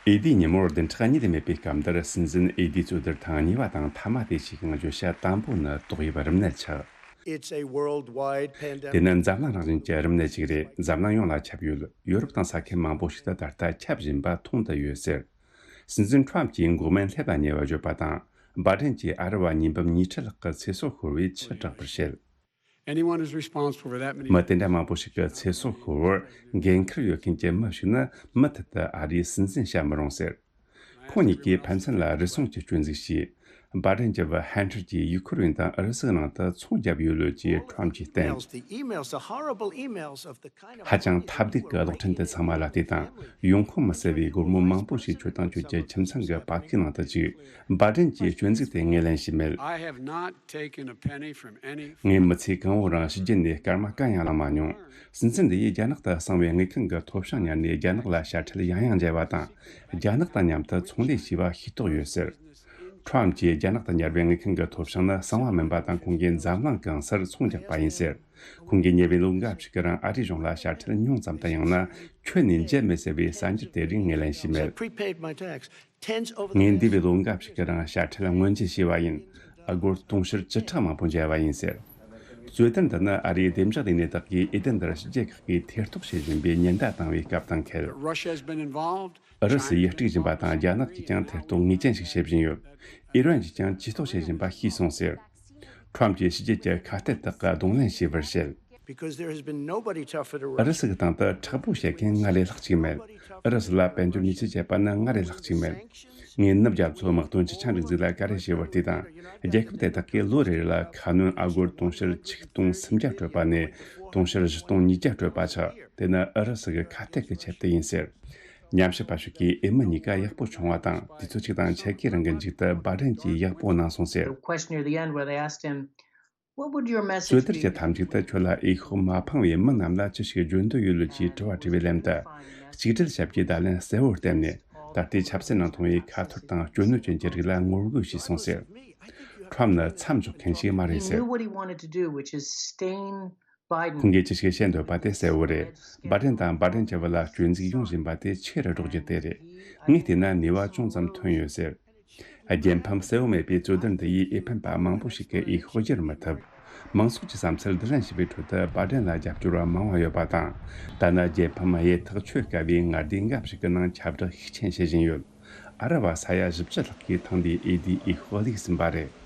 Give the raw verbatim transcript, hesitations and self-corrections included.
ཨེ་ལྡི་ཉིན་མོར་བདུན་ཕྲག་གཉིས་ལས་མེད་པའི་སྐབས་འདིར་སྲིད་འཛིན་ཨེ་ལྡི་གཙོས་བསྡུར་ཐེངས་གཉིས་པ་དང་མཐའ་མ་དེ་ཞིག་གི་བརྗོད་བྱ་དམ་པོ་ནི་ཏོག་དབྱིབས་རིམས་ནད་ཆགས། It's a worldwide pandemic. དེ་ནི་འཛམ་གླིང་རང་བཞིན་གྱི་རིམས་ནད་ཅིག་རེད། འཛམ་གླིང་ཡོངས་ལ་ཁྱབ་ཡོད། ཡོ་རོབ་དང་ས་ཁུལ་མང་པོ་ཞིག་ཏུ་ད་ལྟ་ཁྱབ་བཞིན་པ་མཐོང་དུ་ཡོད་ཟེར། སྲིད་འཛིན་ཁྲོམ་གྱིས་འགོག་སྨན་སླེབས་ལ་ཉེ་བར་བརྗོད་པ་དང་། བྷའི་ཌེན་གྱིས་ཨ་རི་བ་ཉིས་འབུམ་ཉིས་ཁྲི་ལྷག་གི་ཚེ་སྲོག་ཤོར་བའི་ཆུ་དྲག་པར་བཤད། Anyone who's responsible for that many མི་དེ་འདྲ་མང་པོ་ཞིག་གི་ཚེ་སྲོག་ཤོར་བར་འགན་འཁུར་ཡོད་མཁན་གྱི་མི་ཞིག་ནི་མུ་མཐུད་དུ་ཨ་རིའི་སྲིད་འཛིན་བྱ་མི་རུང་ཟེར། ཁོང་གཉིས་ཀྱིས་ཕན་ཚུན་ལ་རུལ་སུངས་ཀྱི་སྐྱོན་འཛུགས་བྱས། བྷའི་ཌེན་གྱི་བུ་ཧན་ཊར་གྱིས་ཡུ་ཁུ་རེན་དང་ཨུ་རུ་སུའི་ནང་དུ་ཚོང་བརྒྱབ་ཡོད་ལུགས་ཀྱི་ཁྲོམ་གྱིས་བསྟན། Emails, the emails, the horrible emails of the kind of ཧ་ཅང་ཐབས་སྡུག་གི་གློག་འཕྲིན་དེ་ཚང་མ་ལ་བལྟས་དང་། ཡོང་ཁུངས་མི་གསལ་བའི་སྒོར་མོ་མང་པོ་ཞིག་ཁྱོད་དང་ཁྱོད་ཀྱི་ཁྱིམ་ཚང་གི་པར་ཁའི་ནང་དུ་བཅུག་བྷའི་ཌེན་གྱི་སྐྱོན་འཛུགས་དེ་ངོས་ལེན་བྱས་མེད། I have not taken a penny from any ངས་མི་ཚེ་གང་བོའི་རིང་ཕྱི་རྒྱལ་ནས་སྐར་མ་གང་ཡང་བླངས་མ་མྱོང་། སྲིད་འཛིན་འདི་ཡིས་རྒྱ་ནག་ཏུ་གསང་བའི་དངུལ་ཁང་གི་ཐོབ་ཤིང་ཉར་ནས་རྒྱ་ནག་ལ་ཞྭ་ཁྲལ་ཡང་ཡང་འཇལ་བ་དང་། རྒྱ་ནག་དང་མཉམ་དུ་ཚོང་ལས་བྱས་པ་ཤེས་རྟོགས་ཡོད་ཟེར། ཁྲོམ་གྱིས་རྒྱ་ནག་ཏུ་ཉར་བའི་དངུལ་ཁང་གི་ཐོབ་ཤིང་ནི་གསང་བ་མིན་པ་དང་ཁོང་གིས་འཛམ་གླིང་གང་སར་ཚོང་རྒྱག་པ་ཡིན་ཟེར། ཁོང་གིས་ཉེ་བའི་ལོ་འགའ་ཞིག་གི་རིང་ཨ་རིའི་གཞུང་ལ་ཞྭ་ཁྲལ་ཉུང་ཙམ་དང་ཡང་ན་ཁྱོན་ནས་འཇལ་མེད་ཟེར་བའི་གསར་འགྱུར་དེ་རིགས་ངོས་ལེན་བྱས་མེད། Prepaid my tax. Tens over the ངས་འདས་པའི་ལོ་འགའ་ཞིག་གི་རིང་ཞྭ་ཁྲལ་སྔོན་འཇལ་བྱས་པ་ཡིན། ཨ་སྒོར་དུང་ཕྱུར་བཅུ་ཕྲག་མང་པོ་འཇལ་བ་ཡིན་ཟེར། རྩོད་དོན་འདི་ནི་ཨ་རིའི་བདེ་འཇགས་ལས་སྣེ་དག་གིས་ཨེ་ལྡན་འདིར་ཕྱི་རྒྱལ་ཁག་གིས་ཐེ་གཏོགས་བྱེད་བཞིན་པའི་ཉེན་བརྡ་བཏང་བའི་སྐབས་དང་འཁེལ། Russia has been involved. ཨུ་རུ་སུས་ཡིད་སྤྲུག་བཞིན་པ་དང་རྒྱ་ནག་གིས་ཀྱང་ཐེ་གཏོགས་ངེས་ཅན་ཞིག་བྱེད་བཞིན་ཡོད། ཨི་རན་གྱིས་ཀྱང་ཇུས་གཏོགས་བྱེད་བཞིན་པ་ཤེས་སོང་ཟེར། ཁྲོམ་གྱིས་ཕྱི་རྒྱལ་གྱི་ཁ་གཏད་དག་གི་གདོང་ལེན་བྱས་པར་བཤད། Because there has been nobody tougher to ཨུ་རུ་སུ་གི་སྟེང་དུ་མཁྲེགས་པོ་བྱེད་མཁན་ང་ལས་ལྷག་ཅིག་མེད། ཨུ་རུ་སུ་ལ་དཔལ་འབྱོར་ཉེས་ཆད་བཅད་པ་ནི་ང་ལས་ལྷག་ཅིག་མེད། ངས་ནུབ་རྒྱ་མཚོའི་དམག་དོན་སྤྱི་ཆིངས་སྒྲིག་འཛུགས་ལ་བཀའ་འདྲི་ཞུས་པར་བལྟས་དང་། རྒྱལ་ཁབ་དེ་དག་གིས་ལོ་རེ་རེ་ལ་ཁ་སྣོན་ཨ་སྒོར་དུང་ཕྱུར་ཆིག་སྟོང་སུམ་བརྒྱ་སྤྲོད་པ་ནས་དུང་ཕྱུར་བཞི་སྟོང་ཉིས་བརྒྱ་སྤྲོད་པ་ཆགས། དེ་ནི་ཨུ་རུ་སུ་གི་ཁ་གཏད་ཀྱི་ཆེད་དུ་ཡིན་ཟེར། ཉམས་ཞིབ་པ་ཞིག་གིས་ཨེ་མི་གཉིས་ཀ་ཡག་པོ་བྱུང་བ་དང་དུས་ཚོད་གཅིག་དང་ཕྱེད་ཀའི་རིང་གི་མཇུག་ཏུ་བྷའི་ཌེན་གྱིས་ཡག་པོ་གནང་སོང་ཟེར། The questionnaire at the end where they asked him, "What would your message གསོལ་སྡེར་གྱི་be?" མཐའ་མཇུག་ཏུ་ཁྱོད་ལ་འོས་ཤོག་མ་འཕངས་པའི་མི་རྣམས་ལ་ཅི་ཞིག་བརྗོད་འདོད་ཡོད་ལུགས་ཀྱི་དྲི་བ་དྲིས་པའི་ལན་དུ། གཅིག་སྒྲིལ་ཞབས་ཀྱིས་བརྡ་ལན་གསལ་བོར་བསྟན་ནས། ད་ལྟའི་ཆབ་སྲིད་ནང་མཐོང་བའི་ཁ་ཐོར་དང་སྐྱོ་ནུས་ཅན་གྱི་རིགས་ལ་ངོ་རྒོལ་བྱས་སོང་ཟེར། ཁྲོམ་ནི་མཚམས་འཇོག་མཁན་ཞིག་མ་རེད་He ཟེར། Knew what he wanted to do, which is stain Biden. ཁོང་གིས་ཅི་ཞིག་བཤད་འདོད་པ་དེ་གསལ་བོ་རེད། བྷའི་ཌེན་དང་བྷའི་ཌེན་གྱི་བུ་ལ་སྐྱོན་འཛུགས་ཡོང་བཞིན་པ་དེ་ཆེ་རུ་འགྲོ་རྒྱུ་དེ་རེད། ངས་བལྟས་ན་ནུས་པ་ཅུང་ཙམ་ཐོན་ཡོད་ཟེར། རྒྱལ་ཕམ་གསལ་བོ་མེད་པའི་རྩོད་བསྡུར་འདི་ཡིས་འོས་འཕེན་པ་མང་པོ་ཞིག་གི་འོས་ཤོག་བསྒྱུར་མི་ཐུབ། མང་ཚོགས་ཀྱི་བསམ་ཚུལ་བསྡུ་ལེན་བྱས་པའི་ཁྲོད་དུ་བྷའི་ཌེན་ལ་རྒྱབ་སྐྱོར་བ་མང་བ་ཡོད་པ་དང་། ད་ནི་རྒྱལ་ཕམ་གཡས་ཐག་ཆོད་དཀའ་བའི་མངའ་སྡེ་འགའ་ཞིག་གི་ནང་ཁྱབ་བསྒྲགས་ཤུགས་ཆེན་བྱེད་བཞིན་ཡོད། ཨ་རི་བ་ས་ཡ་བཞི་བཅུ་ལྷག་གིས་ཐེངས་འདིའི་འོས་བསྡུའི་འོས་ཤོག་བླུགས་ཟིན་པ་རེད།